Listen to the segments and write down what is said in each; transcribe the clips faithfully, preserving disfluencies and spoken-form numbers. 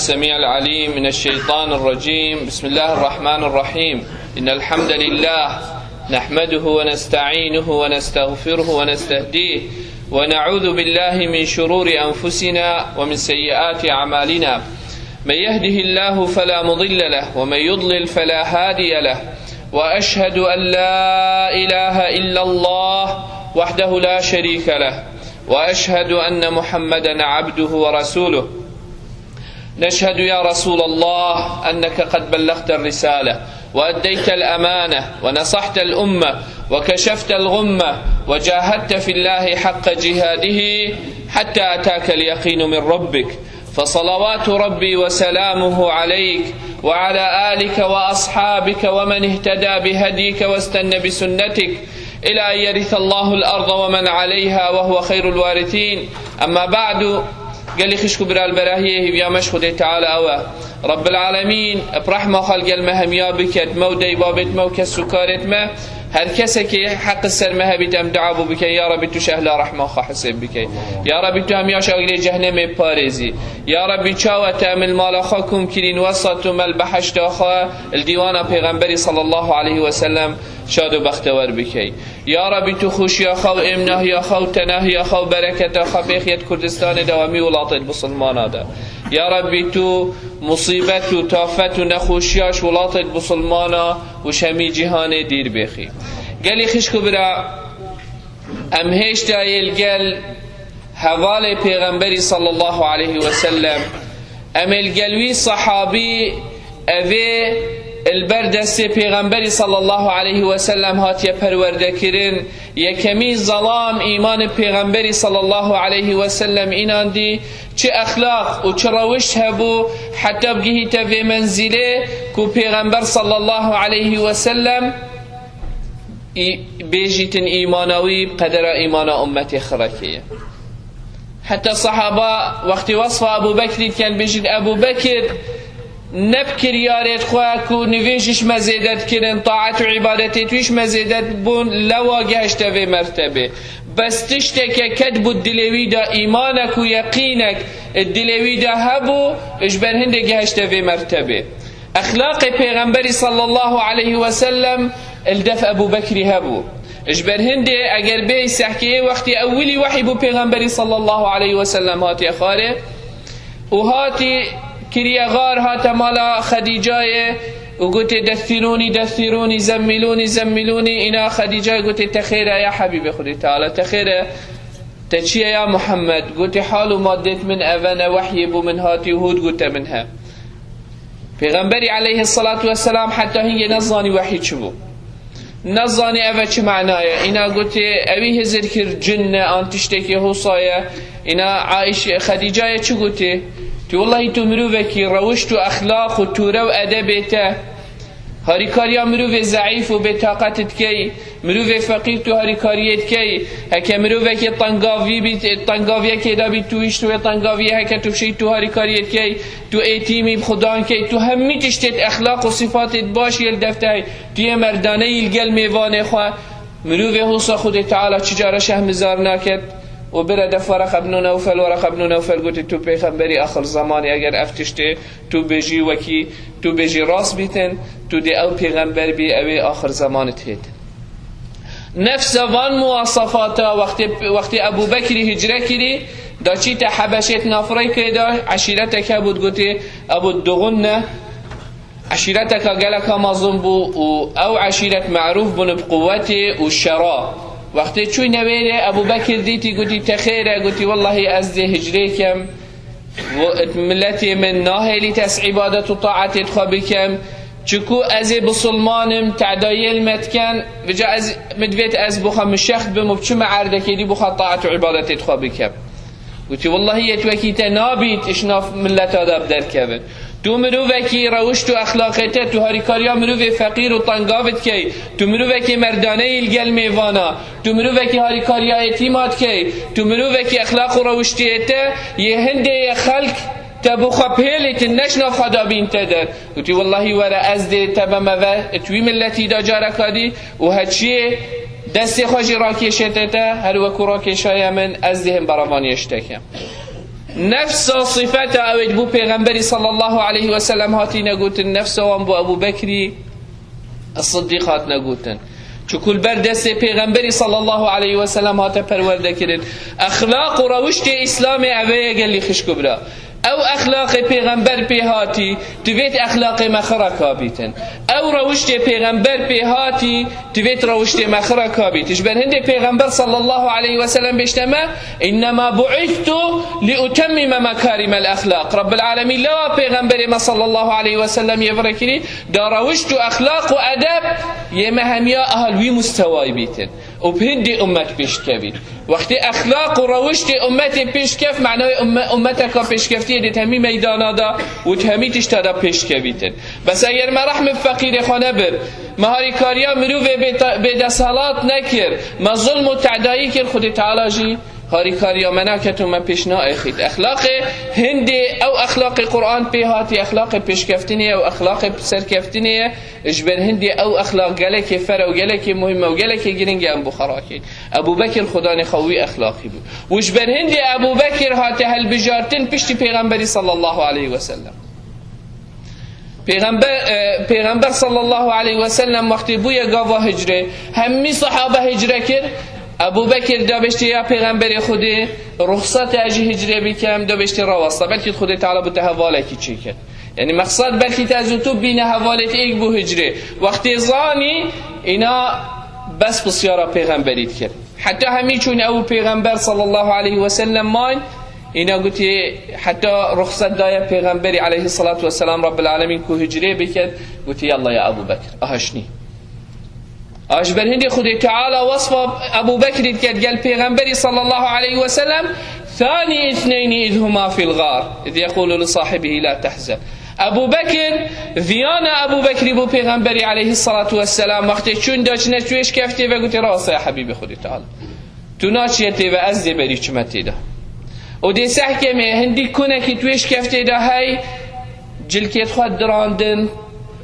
السميع العليم من الشيطان الرجيم. بسم الله الرحمن الرحيم. إن الحمد لله نحمده ونستعينه ونستغفره ونستهديه، ونعوذ بالله من شرور أنفسنا ومن سيئات أعمالنا. من يهده الله فلا مضل له، ومن يضلل فلا هادي له، وأشهد أن لا إله إلا الله وحده لا شريك له، وأشهد أن محمدا عبده ورسوله. نشهد يا رسول الله أنك قد بلغت الرسالة وأديت الأمانة ونصحت الأمة وكشفت الغمة وجاهدت في الله حق جهاده حتى أتاك اليقين من ربك، فصلوات ربي وسلامه عليك وعلى آلك وأصحابك ومن اهتدى بهديك واستن بسنتك إلى أن يرث الله الأرض ومن عليها وهو خير الوارثين. أما بعد، gelî xişk û biralberahiyê hîviya me ji Xwedê Teala ew e. Rabbil Alemîn bi rehma xwe li gel me hemiya biket, me û deybabêt me û kes û karêt me. Her kesekê heq ser me hebît em dua bû bikin, ya Rebî tu ji ehla rehma xwe hisêb bikey. Ya Rebî tu hemiya ji agirê cehnemê parêzî. Ya Rebî çawa te em li mala xwe kom kirîn, wesa tu me li behişta xwe li dîwana Pêxemberî sallallahu aleyhi ve sellem şad û bextewer bikey. Ya Rebî tu xweşiya xwe û êmnahiya xwe û tenahiya xwe û bereketa xwe bêxiyet Kurdistanê de û hemî welatêt bisilmana de. Ya Rebî tu musîbet û tafet û nexweşiya ji welatêt bisilmana û ji hemî cîhanê dîr bêxî. Gelî xişk û bira, em hêşta yê li gel hevalê Pêxemberî sallallahu aleyhi ve sellem, em ê li gel wî sehabî, evê li ber destê Pêxemberî sallallahu aleyhi ve sellem hatiye perwerde kirin, yekemî zelam îmanê Pêxemberî sallallahu aleyhi ve sellem înandî, çi exlaq û çi rewişt hebû, heta bigihîte vê menzîlê ku Pêxember sallallahu aleyhi ve sellem î-, bêjîtin îmana wî bi qedera îmana ummetê xirekê ye. Heta sehaba wextê wesfa Ebû Bekrî dikin, bêjin, Ebû Bekir ne bi kiryarêt xwe ku nivêjî ji me zêde dikirin, taet û îbadetêt wî ji me zêde bûn, lewa gehişte vê mertebê. Bes tişteke ket bû dilê wî de, îmanek û yeqînek dilê wî de hebû, ji ber hindê gehişte vê mertebê. Exlaqê Pêxemberî sallallahu aleyhi ve sellem li def Ebû Bekrî hebû. Ji ber hindê eger bêy sehkeyê wextê ewilî wehî bû Pêxemberî sallallahu aleyhi ve sellem hatiye xwarê û hatî kiriye xar, hate mala Xedîcayê û gotê, "Dessirûnî, dessirûnî, zemmilûnî, zemmilûnî." Îna Xedîcayê gotê, "Te xêr e ya Hebîbê Xwedê Teala, te xêr e." Te çi ye ya Muhammed? Gotê, hal û madêt min ev e, ne wehyê bo min hatî û hûd gote min he. Pêxemberî aleyhisselatu vesselam heta hingê nezanî wehyî çi bû. Nezanî ev e çi mana ye. Îna gotê, ewî hizir kir cin ne an tiştekî hosa ye. Îna Aîşe, Xedîcayê çi gotê? Tu wellahî tu mirovekî rewişt û exlaq û tûre û edebê te. Harîkariya mirovê zeîf û bêtaqet dikey, mirovê feqîr tu harîkariyê dikey. Heke mirovekê tengavî bî, tengaviyekê de bî, tu hişt wê tengaviyê, heke tu bişî tu harîkariyê dikey, tu êtîmî bi xudan key, tu hemî tiştêt exlaq û sifatêt baş yê li def te hey. Tu yê merdaneyî li gel mêvanê xwe. Mirovê hosa Xwedê Teala çi cara şehmizar naket. Û bire def Wereq ibnû Newfel, Wereq ibnû Newfel gotê, tu pêxemberî axir zemanî, eger ev tiştê tu bêjî wekî, tu bêjî rast bîtin, tu dê ew pêxember bî, ew ê axir zemanê têtin. Nefsa van muwasafata wextê, wextê Ebû Bekrî hicre kirî, da çîte Hebeşê di nav Reykê de eşîretek hebû, digotê Ebû Duxunne. Eşîreteka geleka mezin bû û ew eşîret merûf bûn bi quwetê û şera. Wextê çûyne wêrê, Ebû Bekir dîtî, gotî, te xêr e, gotî, wellahî ez dê hicrê kem. Û miletê min nahêlît ez îbadet û taetê xwe bikem, çiku ez ê bisilman im, tedayê li me dikin, vêca ez, min divêt ez bo xwe mişext bim û biçime erdekê dî bo xwe taet û îbadetê xwe bikem. Gotî, wellahî yê tu wekî te nabît ji nav mileta de bi derkevin. Tu mirovekî rewişt û exlaqê te, tu harîkariya mirovê feqîr û tengav dikey, tu mirovekî merdaneyî li gel mêvana, tu mirovekî harîkariya êtîma dikey, tu mirovekî exlaq û rewiştiyê te yê hindê yê xelk te bo xwe bihêlîtin, ne ji nav xwe dabîn te der. Gotî, wellahî were ez dê te beme ve, tu wî milletî de careka dî û heçiyê destê xwe jî rakêşête te, her weku rakêşaye min, ez dê him berevaniyê ji te kem. Nefsa sifeta ew ê bû Pêxemberî sallallahu aleyhi ve sellem hatîne gotin, nefsa wan bû Ebû Bekrî Siddîq hatine gotin. Çuku li ber destê Pêxemberî sallallahu aleyhi ve sellem hate perwerde kirin. Exlaq û rewiştê Îslamê ev e gelî xişk û bira. Ew exlaqê Pêxember pê hatî, divêt exlaqê me xira kabîtin. Ew rewiştê Pêxember pê hatî, divêt rewiştê me xira kabît. Ji ber hindê Pêxember sallallahu aleyhi ve sellem bêşte me, "Innema bu'istu li utemmime mekarimel exlaq." Rabbil alemîn lewa Pêxemberê me sallallahu aleyhi ve sellem yê virêkirî, da rewişt û exlaq û edeb yê me hemiya ahal wî mustewayî bîtin. Û bi hindê ummet pêşkevît. Wextê exlaq û rewiştê ummetê pêşkeft, manayê umme-, ummeteka pêşkeftiyê dê di hemî meydana da û di hemî tişta da pêşkevîtin. Bes eger me rehm bi feqîrê xwe nebir, me harîkariya mirovê bê-, bêdesthilat nekir, me zulm û tedayî kir, Xwedê Teala jî harîkariya me naket û me pêş naexît. Exlaqê hindê ew exlaqê Quran pê hatî, exlaqê pêşkeftinê ye û exlaqê serkeftinê ye. Ji ber hindê ew exlaq gelekê fere û gelekê muhim e û gelekê giring e em bi xwe rakên. Ebû Bekir xudanê xwe wî exlaqî bû. Û ji ber hindê Ebû Bekir hate hilbijartin piştî Pêxemberî sallallahu aleyhi ve sellem. Pêxember, e, Pêxember sallallahu aleyhi ve sellem wextê bûye gava hicrê, hemî sahabe hicre kir. Ebû Bekir da bêştê ya Pêxemberê Xwedê, ruxsat e ez jî hicrê bikem, da bêştê rawesta. Belkî Xwedê Teala bi te hevalekî çêkir. Yanî mexsad belkî te zûtû bîne hevalê te êk bû hicrê. Wextê zanî, îna bes pisyara pêxemberî dikir. Heta hemî çûn ew pêxember sallallahu aleyhi ve sellem mayn, îna gotî, heta ruxset daye pêxemberî aleyhissalatu vesselam Rabbil alemîn ku hicrê biket, gotî, "Yalla ya Ebu Bekir, aha şinî." A ji ber hindê Xwedê Teala wesfa Ebû Bekrî diket gel Pêxemberî sallallahu aleyhi ve sellem, "Thani ithneyni idhuma fil ğar, id yekulu li sahibihi la tehzen." Ebû Bekir, viyana Ebû Bekrî bû Pêxemberî aleyhissalatu vesselam, wextê çûn da çine tuêş keftê ve gotê, "Raweste ya Hebîbê Xwedê Teala. Tu naçiye tê ve, ez dê berî çime tê de." Û dê sehkê me hindî kunekî tuêş keftê de hey, cilkêt xwe dirandin,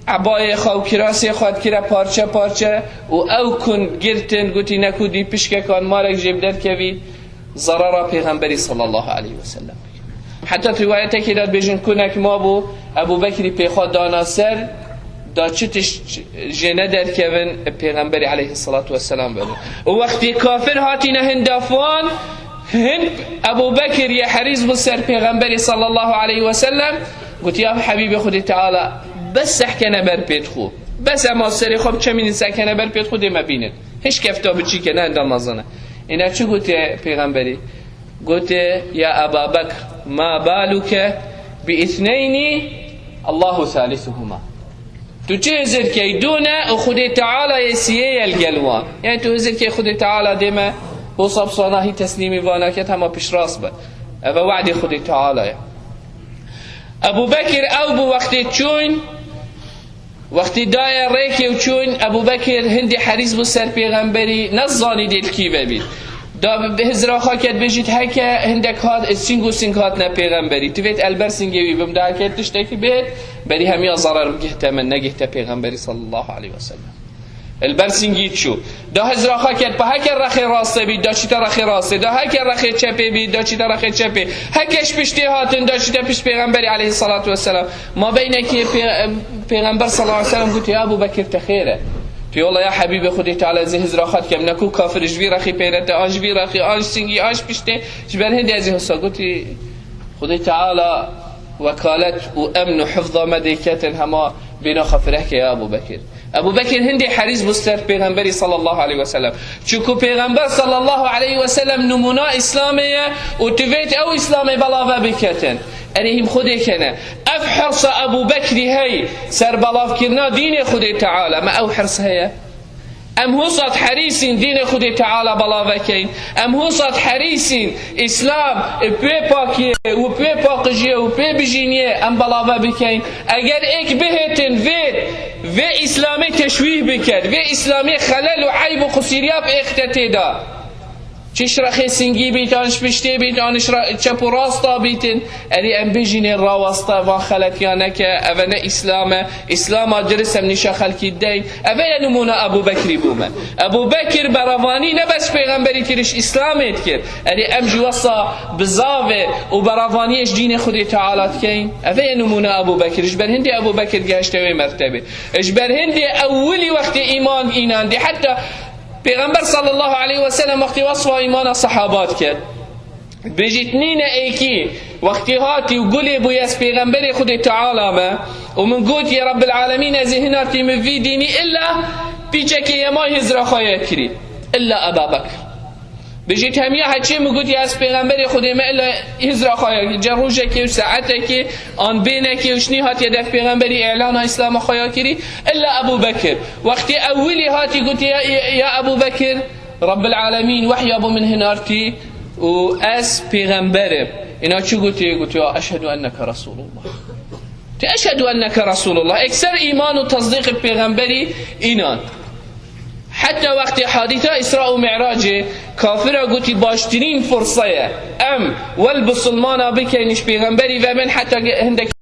ebayê xwe û kirasê xwe dikire parçe parçe û ew kun girtin, gotî, "Neku dî pişkekan marek jê bi derkevî, zerara Pêxemberî sallallahu aleyhi ve sellem." Heta riwayetekê de dibêjin, kunek mabû, Ebû Bekrî pê xwe dana ser, da çi tişt jê nederkevin, Pêxemberî aleyhissalatu vesselam bibin. Û wextê kafir hatîne hin dafan, hin Ebû Bekir yê herîs bû ser Pêxemberî sallallahu aleyhi ve sellem, gotî, "Ya Hebîbê Xwedê Teala, bes sehkene ber pêt xwe. Bes ema serê xwe biçemînin sehkene ber pêt xwe dê me bînin. Hiç kefta biçîke ne enda mezin e." Îna çi gotê Pêxemberî? Gotê, "Ya Eba Bekr, ma baluke bi ithneyni Allahu thalithuhuma." Tu çi hizir key dû ne û Xwedê Teala yê siyê ye li gel wan. Yani tu hizir key Xwedê Teala dê me bo sabsana hî teslîmî vana ket hema piştrast be. Ev e we'dê Xwedê Teala ye. Ebû Bekir ew bû wextê çûn, wextê daye rêkê û çûn, Ebû Bekir hindê herîs bû ser pêxemberî, nezanî dê li kî ve bît. Da bi hizra xwe ket bêjît, heke hindek hat, sing û sing hatine pêxemberî. Tu vêt el ber singê wî bim, da heke tiştekî bê, berî hemiya zarar bigihte min, negihte pêxemberî sallallahu aleyhi ve sellem. El ber singî çû. Da hizra xwe ket, pa heke rexê rastê bî, da çîte rexê rastê, da heke rexê çepê bî, da çîte rexê çepê. Heke ji piştê hatin, da çîte pişt pêxemberî aleyhissalatu vesselam. Ma beynekî pê-, pêxember sallallahu aleyhi ve sellem gotî, "Ya Ebû Bekir, te xêr e." Pê wela ya Hebîbê Xwedê Teala, ez ê hizra xwe dikem, neku kafir ji vî rexî pêre te, an ji vî rexî, an ji singî, an ji piştê, ji ber hindê ez ê hisa gotî, Xwedê Teala wekalet û emn û hifza me dê ketin hema bêna xwe fireh ke ya Ebû Bekir. Ebû Bekir hindê herîs bû ser Pêxemberî sallallahu aleyhi ve sellem. Çunku Pêxember sallallahu aleyhi ve sellem nimûna Îslamê ye û tu vêt ew Îslamê belave biketin. Erê hîm Xwedê kene. Ev hirsa Ebû Bekrî hey ser belavkirina dînê Xwedê Teala. Me ew hirs heye? Em hûsat herîsîn dînê Xwedê Teala belave keyn. Em hûsat herîsîn Îslam bi wê pakiyê û bi wê paqijiyê û bi wê bijîniyê em belave bikeyn. Eger êk bihêtin vê, vê Îslamê teşwîh biket, vê Îslamê xelel û eyb û qusîriya biêxite tê de. Çi ji rexê singî bît, an ji piştê bît, an ji re-, çep û rasta bîtin. Erê em bêjînê raweste van xeletiya neke, eve ne Îslam e. Îslama dirist em nîşa xelkî deyn. Eve ye nimûna Ebû Bekirî bû me. Ebû Bekir beravanî ne bes pêxemberî kiriş, Îslamê dikir. Erê em jî wesa bizavê û beravaniyê ji dînê Xwedê Teala dikeyn. Eve ye nimûna Ebû Bekir. Ji ber hindê Ebû Bekir gehişte wê mertebê. Ji ber hindê ewilî wextê îman înandî, heta Pêxember sallallahu aleyhi ve sellem wextê wesfa îmana sehaba dikir. Bijît nîne êkî, wextê hatî û gulê bûye ez pêxemberê Xwedê Teala me û min got, yê Rabbil Alemîn, ez ê hinartî min vî dînî illa pîçekê yemay hizra xwe ye kirî. Illa Eba Bekir. Bijît hemiya heçê min got, ya ez pêxemberê Xwedê me illa hizra xwe ye, ce rojekê û saetekê an bênekê û şinî hatiye def pêxemberî îlana Îslama xwe ya kirî, illa Ebû Bekir. Wextê ewilî hatî got, ya, ya Ebû Bekir, Rabbil Alemîn wehya bo min hinartî û ez pêxember im. Îna çi gotê? Gotiya, "Eşhedû enneke Resûlullah." Tê, "Eşhedû enneke Resûlullah." Ekser îman û tesdîq bi pêxemberî înan. Heta wextê hadîsa Îsra û Mi'racê kafira gotî, "Baştirîn firse ye. Em wel bisilmana bikeyn, ji pêxemberî ve bin heta ge-, hindek